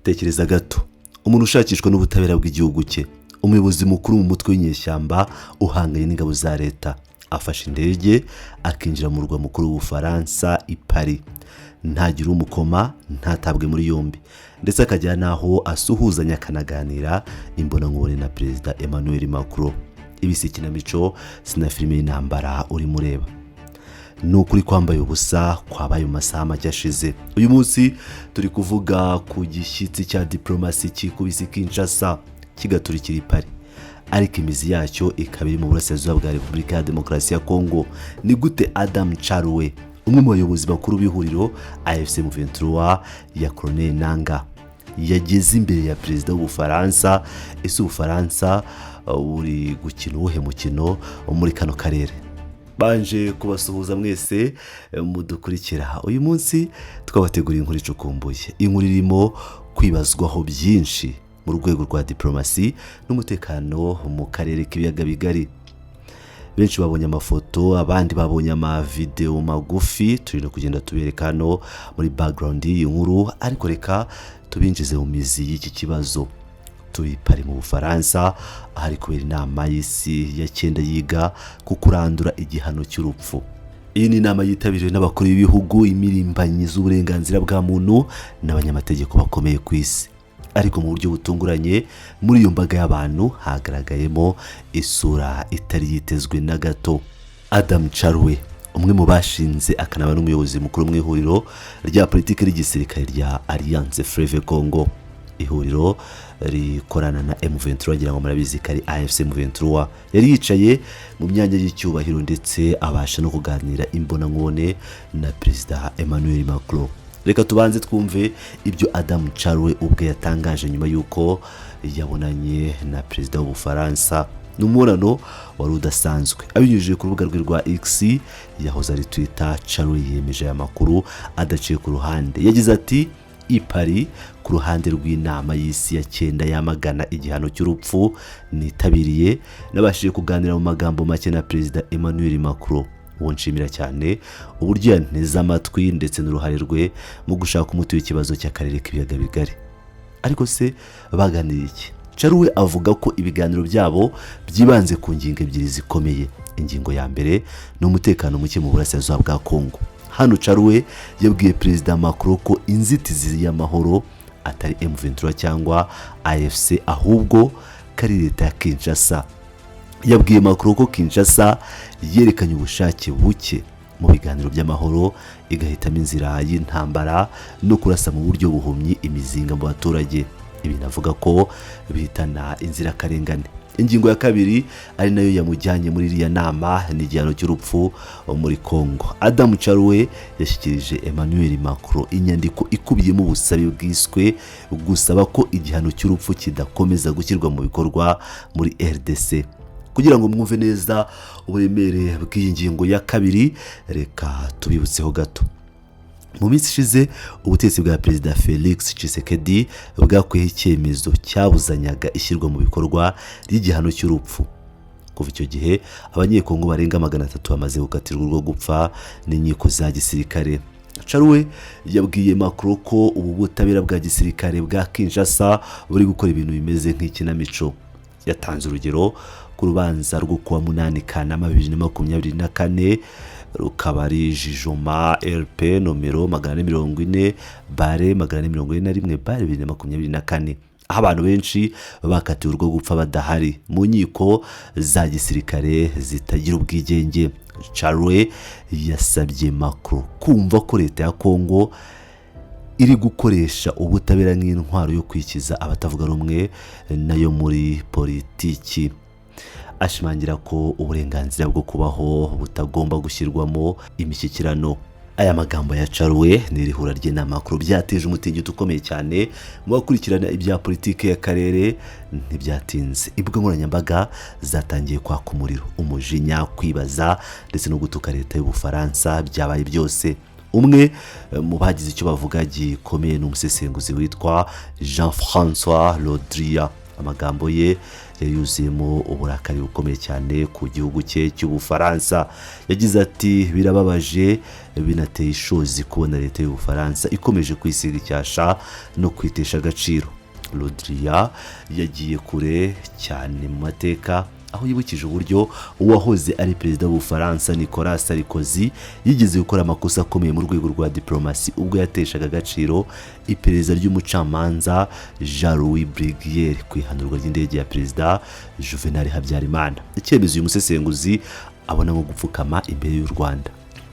Tekereza gato, umuntu ushakishwa n'ubutabera bw'igihugu cye, umuyobozi mukuru mu mutwe w'inyeshyamba uhanganye n'ingabo za leta, afashe indege akinjira mu murwa mukuru w'Ubufaransa i Paris, ntagire umukoma, ntatabwe muri yombi, ndetse akagera n'aho asuhuzanya akanaganira imbonankubone na Perezida Emmanuel Macron. Ibi si ikinamico, si na filime y'intambara urimo ureba, ni ukuri kwambaye ubusa kwabaye mu masaha make ashize. Uyu munsi turi kuvuga ku gishyitsi cya diporomasi kikubise Kinshasa kigaturikira i Paris, ariko imizi yacyo ikaba iri mu burasirazuba bwa Repubulika ya Demokarasi ya Kongo. Ni gute Adam Charuwe, umwe mu bayobozi bakuru b'ihuriro AFC M23 ya Corneille Nanga, yageze imbere ya perezida w'Ubufaransa? Ese Ubufaransa buri gukina uwuhe mukino muri kano karere? Banje kubasuhuza mwese mudukurikira. Uyu munsi twabateguriye inkuru icukumbuye, inkuru irimo kwibazwaho byinshi mu rwego rwa diporomasi n'umutekano mu karere k'Ibiyaga Bigari. Benshi babonye amafoto, abandi babonye amavidewo magufi turi no kugenda tubereka hano muri background y'iyi nkuru, ariko reka tubinjize mu mizi y'iki kibazo. Turi Paris mu Bufaransa, ahari kubera inama y'isi ya cyenda yiga ku kurandura igihano cy'urupfu. Iyi ni inama yitabiriwe n'abakuru b'ibihugu, imirimbanyi z'uburenganzira bwa muntu n'abanyamategeko bakomeye ku isi. Ariko mu buryo butunguranye, muri iyo mbaga y'abantu hagaragayemo isura itari yitezwe na gato: Adam Charwe, umwe mu bashinze akanaba n'umuyobozi mukuru mu ihuriro rya politiki ry'igisirikare rya Alliance Fleuve Congo, ihuriro rikorana na M23, ngira ngo murabizi ko ari AFC M23. Yari yicaye mu myanya y'icyubahiro, ndetse abasha no kuganira imbonankubone na Perezida Emmanuel Macron. Reka tubanze twumve ibyo Adam Charwe ubwe yatangaje nyuma y'uko yabonanye na perezida w'Ubufaransa. Ni umubonano wari udasanzwe. Abinyujije ku rubuga rwe rwa X, yahoze ari Twitter, Charwe yemeje aya makuru adaciye ku ruhande. Yagize ati: "I Paris, ku ruhande rw'inama y'isi ya cyenda yamagana igihano cy'urupfu nitabiriye, nabashije kuganira mu magambo make na Perezida Emmanuel Macron, uwo nshimira cyane uburyo yanteze amatwi ndetse n'uruhare rwe mu gushaka umuti w'ikibazo cy'akarere k'Ibiyaga Bigari." Ariko se baganiriye iki? Charuwe avuga ko ibiganiro byabo byibanze ku ngingo ebyiri zikomeye. Ingingo ya mbere ni umutekano muke mu burasirazuba bwa Kongo. Hano Charuwe yabwiye Perezida Macron ko inzitizi y'amahoro atari M23 cyangwa AFC, ahubwo ko ari leta ya Kinshasa. Yabwiye Macron ko Kinshasa yerekanye ubushake buke mu biganiro by'amahoro, igahitamo inzira y'intambara no kurasa mu buryo buhumyi imizinga mu baturage, ibintu avuga ko bihitana inzirakarengane. Ingingo ya kabiri, ari nayo yamujyanye muri iriya nama, ni igihano cy'urupfu muri Congo. Adam Charuwe yashyikirije Emmanuel Macron inyandiko ikubiyemo ubusabe bwiswe gusaba ko igihano cy'urupfu kidakomeza gushyirwa mu bikorwa muri RDC. Kugira ngo mwumve neza uburemere bw'iyi ngingo ya kabiri, reka tubibutseho gato. Mu minsi ishize, ubutegetsi bwa Perezida Felix Tshisekedi bwakuyeho icyemezo cyabuzanyaga ishyirwa mu bikorwa ry'igihano cy'urupfu. Kuva icyo gihe, Abanyekongo barenga 300 bamaze gukatirwa urwo gupfa n'inkiko za gisirikare. Charuwe yabwiye Macron ko ubu butabera bwa gisirikare bwa Kinshasa buri gukora ibintu bimeze nk'ikinamico. Yatanze urugero ku rubanza rwo kuwa 8 Kanama 2024, rukaba ari jugement RP nomero 440/441/2024, aho abantu benshi bakatiwe urwo gupfa badahari mu nkiko za gisirikare zitagira ubwigenge. Charwe yasabye Macron kumva ko leta ya Kongo iri gukoresha ubutabera nk'intwaro yo kwikiza abatavuga rumwe nayo muri politiki, ashimangira ko uburenganzira bwo kubaho butagomba gushyirwamo imishyikirano. Aya magambo ya Caruwe n'iri hura ry'inama byateje umutingito ukomeye cyane mu bakurikirana ibya politiki y'akarere. Ntibyatinze, imbuga nkoranyambaga zatangiye kwaka umuriro, umujinya, kwibaza ndetse no gutuka leta y'Ubufaransa byabaye byose. Umwe mu bagize icyo bavuga gikomeye ni umusesenguzi witwa Jean Francois Rodria. Amagambo ye yari yuzuyemo uburakari bukomeye cyane ku gihugu cye cy'Ubufaransa. Yagize ati: "Birababaje, binateye ishozi kubona leta y'Ubufaransa ikomeje kwisiga icyasha no kwitesha agaciro." Le Drian yagiye kure cyane mu mateka, aho yibukije uburyo uwahoze ari perezida w'Ubufaransa Nicolas Sarkozy yigeze gukora amakosa akomeye mu rwego rwa diplomasi, ubwo yateshaga agaciro iperereza ry'umucamanza Jean Louis Bruguière ku ihanurwa ry'indege ya perezida Juvenal Habyarimana, icyemezo uyu musesenguzi abona nko gupfukama imbere y'u Rwanda.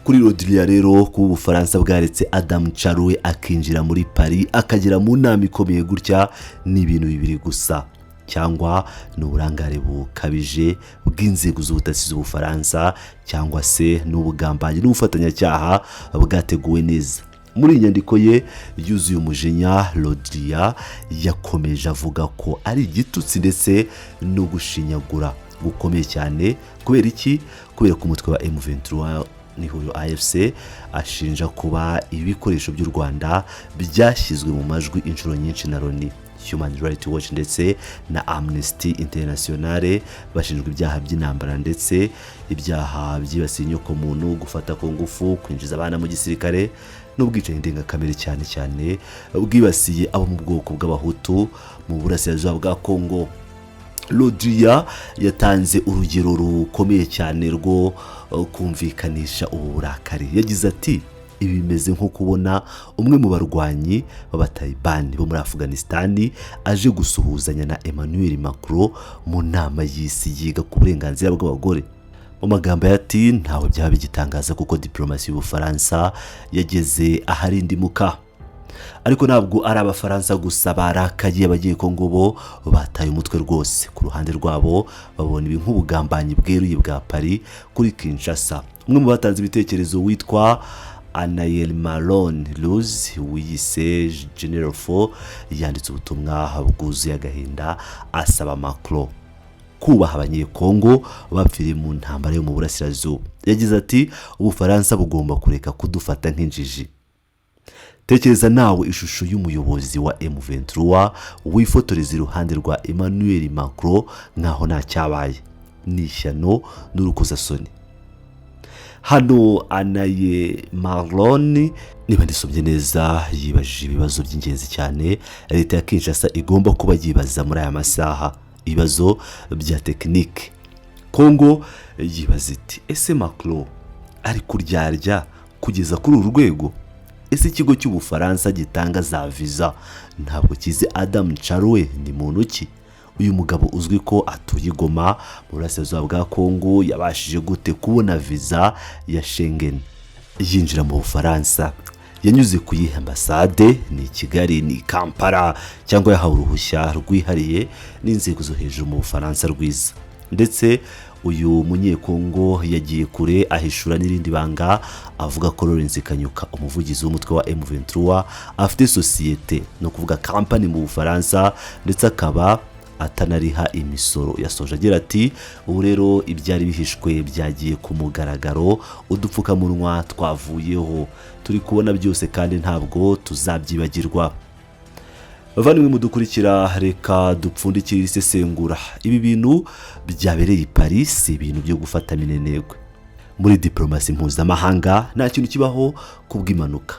Kuri Le Drian rero, kuba Ubufaransa bwaretse Adam Charuwe akinjira muri Paris, akagera mu nama ikomeye gutya, ni ibintu bibiri gusa: cyangwa ni uburangare bukabije bw'inzego z'ubutasi z'Ubufaransa, cyangwa se ni ubugambanyi n'ubufatanyacyaha bwateguwe neza. Muri iyi nyandiko ye yuzuye umujinya, Le Drian yakomeje avuga ko ari igitutsi ndetse no gushinyagura gukomeye cyane. Kubera iki? Kubera ko umutwe wa M23 n'ihuriro AFC ashinja kuba ibikoresho by'u Rwanda byashyizwe mu majwi inshuro nyinshi na Loni, Human Rights Watch ndetse na Amnesty International, bashinjwa ibyaha by'intambara ndetse ibyaha byibasiye inyokomuntu, gufata ku ngufu, kwinjiza abana mu gisirikare n'ubwicanyi ndengakamere, cyane cyane bwibasiye abo mu bwoko bw'Abahutu mu burasirazuba bwa Kongo. Le Drian yatanze urugero rukomeye cyane rwo kumvikanisha ubu burakari. Yagize ati: "Ibi bimeze nko kubona umwe mu barwanyi b'Abatalibani bo muri Afghanistan aje gusuhuzanya na Emmanuel Macron mu nama y'isi yiga ku burenganzira bw'abagore." Mu magambo ye ati: "Ntawe byaba bigitangaza kuko diplomasi y'Ubufaransa yageze aharindimuka." Ariko ntabwo ari Abafaransa gusa barakaye. Abanyekongo bo bataye umutwe rwose. Ku ruhande rwabo, babona ibi nk'ubugambanyi bweruye bwa Paris kuri Kinshasa. Umwe mu batanze ibitekerezo witwa Anayel Malone Luz, wiyise General Fo, yanditse ubutumwa bwuzuye agahinda asaba Macron kubaha Abanyekongo bapfiriye mu ntambara yo mu burasirazuba. Yagize ati: "Ubufaransa bugomba kureka kudufata nk'injiji. Tekereza nawe ishusho y'umuyobozi wa M23 wifotoreza iruhande rwa Emmanuel Macron nkaho nta cyabaye. Ni ishyano n'urukozasoni." Hano Anaye Marlon, niba ndisomye neza, yibajije ibibazo by'ingenzi cyane leta ya Kinshasa igomba kuba yibaza muri aya masaha, ibibazo bya tekinike. Kongo yibaza iti: "Ese Macron ari kuryarya kugeza kuri uru rwego? Ese ikigo cy'Ubufaransa gitanga za viza ntabwo kizi Adam Charuwe ni muntu ki? Uyu mugabo uzwi ko atuye i Goma mu burasirazuba bwa Kongo yabashije gute kubona viza ya Schengen yinjira mu Bufaransa? Yanyuze ku yihe ambasade? Ni i Kigali, ni i Kampala, cyangwa yahawe uruhushya rwihariye n'inzego zo hejuru mu Bufaransa rwiza?" Ndetse uyu Munyekongo yagiye kure, ahishura n'irindi banga, avuga ko Lawrence Kanyuka, umuvugizi w'umutwe wa M23, afite sosiyete, ni ukuvuga kampani, mu Bufaransa, ndetse akaba atanariha imisoro. Yasoje agira ati: "Ubu rero ibyari bihishwe byagiye ku mugaragaro, udupfukamunwa twavuyeho, turi kubona byose kandi ntabwo tuzabyibagirwa." Bavandimwe mudukurikira, reka dupfundikire iri sesengura. Ibi bintu byabereye i Paris si ibintu byo gufata minenegwe. Muri diplomasi mpuzamahanga nta kintu kibaho ku bw'impanuka.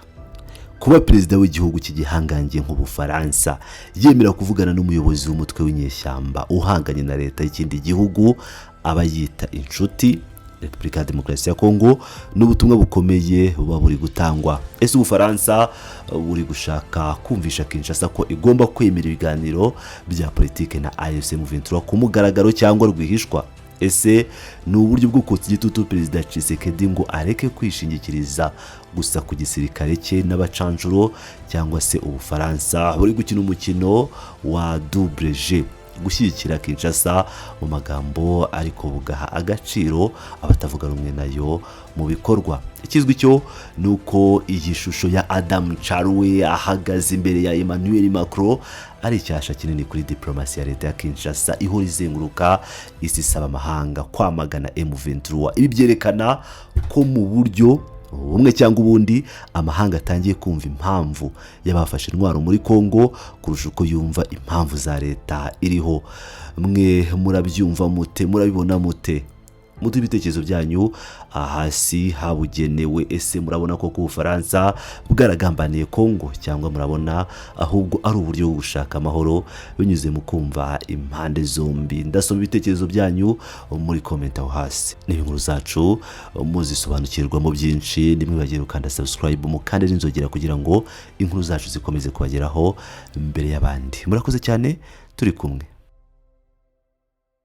Kuba perezida w'igihugu cy'igihangange nk'Ubufaransa yemera kuvugana n'umuyobozi w'umutwe w'inyeshyamba uhanganye na leta y'ikindi gihugu aba yita inshuti, Repubulika ya Demokarasi ya Kongo, ni ubutumwa bukomeye buba buri gutangwa. Ese Ubufaransa buri gushaka kumvisha Kinshasa ko igomba kwemera ibiganiro bya politike na AFC M23 ku mugaragaro cyangwa rwihishwa? Ese ni uburyo bwo kotsa igitutu perezida Tshisekedi ngo areke kwishingikiriza gusa ku gisirikare cye n'abacanshuro, cyangwa se Ubufaransa buri gukina umukino wa double jeu, gushyigikira Kinshasa mu magambo ariko bugaha agaciro abatavuga rumwe nayo mu bikorwa? Ikizwi cyo ni uko iyi shusho ya Adam Charuwe ahagaze imbere ya Emmanuel Macron ari icyasha kinini kuri diplomasi ya leta ya Kinshasa ihora izenguruka isi isaba amahanga kwamagana M23. Ibi byerekana ko mu buryo Bumwe cyangwa ubundi, amahanga atangiye kumva impamvu y'abafashe intwaro muri Kongo kurusha uko yumva impamvu za leta iriho. Mwe murabyumva mute? Murabibona mute? Muduhe ibitekerezo byanyu hasi habugenewe. Ese murabona ko Ubufaransa bwaragambaniye Kongo, cyangwa murabona ahubwo ari uburyo bwo gushaka amahoro binyuze mu kumva impande zombi? Ndasoma ibitekerezo byanyu muri comment aho hasi. Niba inkuru zacu muzisobanukirwamo byinshi, ntimwibagire gukanda subscribe, mukande n'inzogera kugira ngo inkuru zacu zikomeze kubageraho mbere y'abandi. Murakoze cyane, turi kumwe.